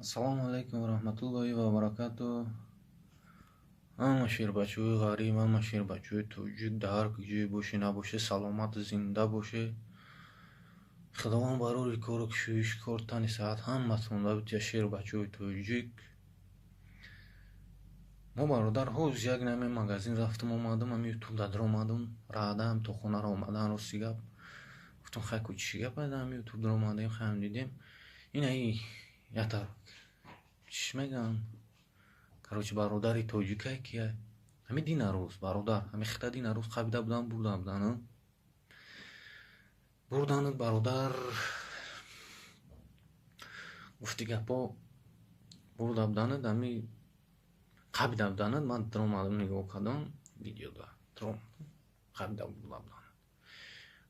Ассалому алайкум ва раҳматуллоҳи ва баракату. Ҳама шербачаҳои ғариб, ҳама шербачаҳои тоҷик дар ҳар ҷое бошед, набошед, саломат, зинда бошед. Худованд барори кору кушоиши кор, тани саҳат ҳаматонда бития, шербачаҳои тоҷик. Мо, бародар, ҳоз як наме магазин рафтам, омадам, ами ютуб дар омадам, раъдаам то хонаро омадан, рости гап. Гуфтам, хай ку, чӣ гап, ами ютуб дар омадем, хаям дидем. Инаи ята чӣ мегӯянд? Короче, бародари тоҷикае ки ҳами дина рӯз, бародар, ҳами хита дина рӯз қабида будан, бурда будан. Бурданат, бародар, гуфти гапо, бурда буданат, ҳами қабида буданат. Ман даромадам, нигоҳ кардам видеода, қабида бурда буданат.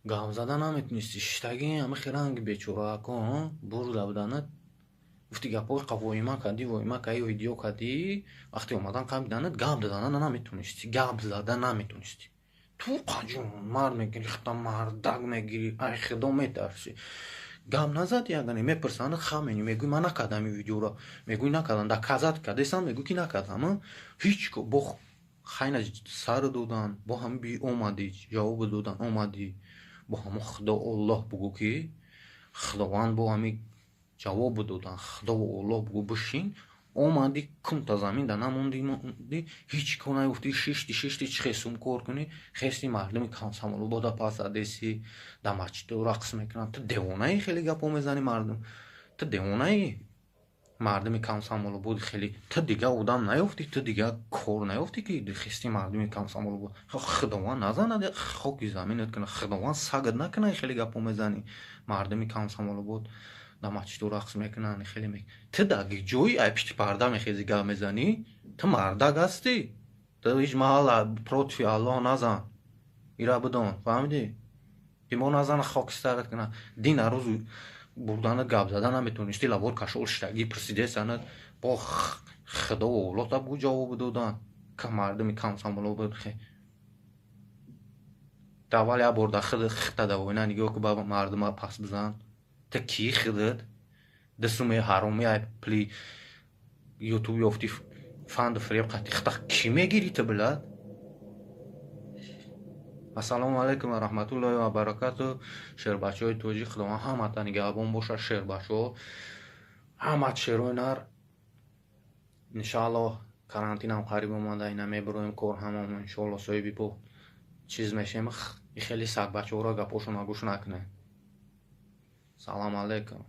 Гап зада наметунисти, шиштагӣ ҳами хиранги бечораако бурда буданат. Гуфти гапҳои воима кардӣ, воима кардӣ, видео кардӣ, вақте омадан қабиданат, гап зада наметунистӣ, гап зада наметунистӣ. Ту қаҷон мард мегирӣ, хита мардак мегирӣ, ай худо метарсӣ. Гап назадӣ, ягане мепурсанд, хамени мегӯй, ман накардам ин видеоро, мегӯй, накардам, доказать кардесам, мегӯй, ки накардам. Ҳеҷ бо хайна сар додан, бо ҳами би омадӣ, ҷавоб додан омадӣ, бо ҳамон худо Оллоҳ бугӯ, ки Худованд бо ҳами ҷавоб додан, худову Оллоҳ бугӯ, бишин, омадӣ, кумта замин да намонди, ҳеҷ кор нагуфтӣ, шишти, шишти, чӣ хесум кор кунӣ, хести мардуми Комсомолобода пас задеси, дар масҷидо рақс мекунанд. Ту девонаӣ, хеле гапҳо мезанӣ, мардум, ту девонаӣ, мардуми Комсомолободи хеле, ту дига одам наёфтӣ, ту дига кор наёфтӣ, ки хести мардуми Комсомолобод. Худованд назанад, хоки заминат кунад, Худованд сагат накунад, хеле гапҳо мезанӣ, мардуми Комсомолобод дар масҷидо рақс мекунанд, хеле. Ту дар ҷои ай пишти парда мехези, гап мезанӣ, ту мардак ҳастӣ, ту ҳеҷ маҳал против Аллоҳ назан, ира бидон, фаҳмидӣ, ки мо назана, хоки сарат кунад. Дина рӯз бурданат, гап зада наметонисти, лавор кашол шиштагӣ, присидесанат, бо худову Оллоҳ та бугӯ, ҷавоб додан мардуми Комсомолобод. Аввал як бор дар хита да война нигоҳ ку, ба мардума пас бизан. Ту кӣ худат? Ду суми ҳаромӣ ай пули ютуб ёфтӣ, фанду фиреб қатӣ хита кӣ мегирӣ ту, блядь? Ассалому алайкум ва раҳматуллоҳи ва баракату, шербачаҳои тоҷик, Худованд ҳамата нигаҳбон бошад, шербачаҳо, ҳамат шерои нар. Иншааллоҳ, карантинам қариб омада, ина мебироем, кор ҳамамо, иншоалло, соҳиби бо чиз мешем. Хеле сагбачаҳоро гапҳошонро гӯш накунед. Салому алайкум.